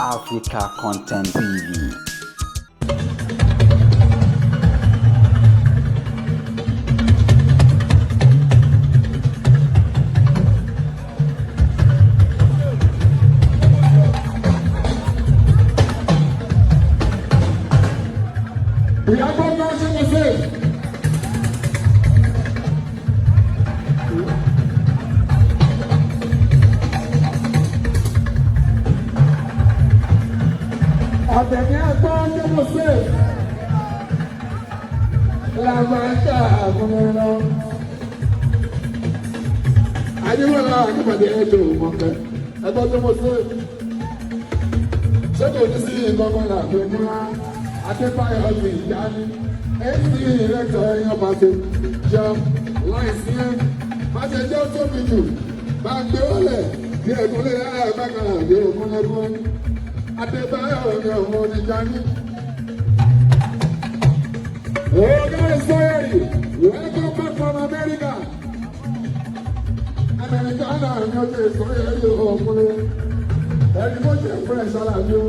Africa Content TV. Ìyàbọ̀ kan ṣe mo ṣe. Àbẹ̀ní ẹ̀gbọ́n ṣe mo ṣe. Làbàṣà àgùnmọ̀ràn. Adébọ̀lá àdìpàdé ẹ̀jọ̀ òmọ̀kẹ́. Ẹ̀gbọ́n ṣe mo ṣe. Ṣé kò ní sí ìgbọ́ngàn làbẹ́ múra? Adébáyọ̀ ti ìyá ní. Ẹ̀sìn ìrẹ́tọ̀ ẹ̀yàn pàṣẹ jọ láìsí ẹ̀. Má ṣe jẹ́ tóbi jù. Bá a gbé wọlé bí ẹ̀gúnlé ẹ̀ẹ́dẹ́gbẹ̀rún àbí ogúnlẹ́gún. Adébáyọ̀ ni ọmọ oníjà ní. Ọ̀gá Sọ́yẹ̀rì, welcome back from America. Amẹ́ríkà náà ni ó ti Sọ́yẹ̀rì ọ̀kúnlé. Ẹni bó ṣe fresh aláàbí o.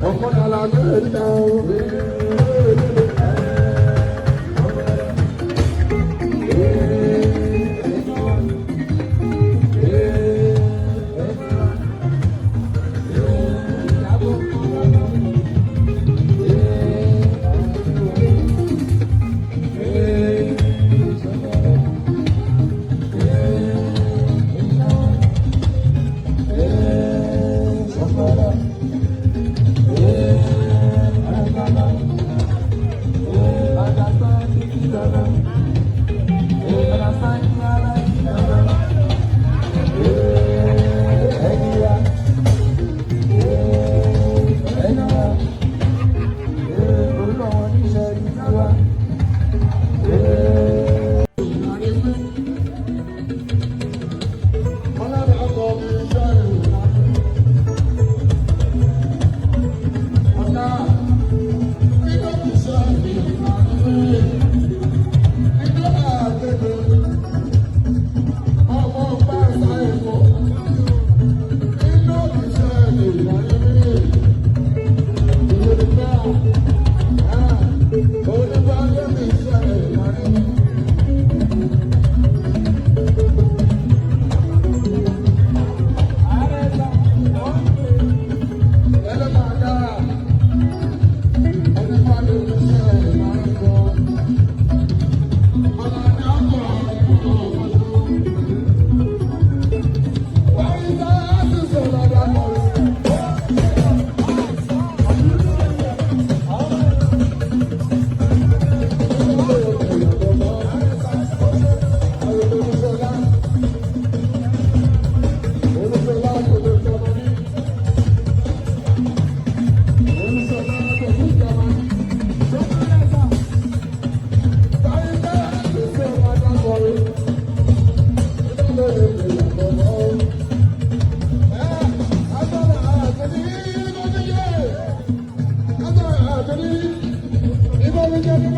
Ọ̀kan náà la gbé níta o.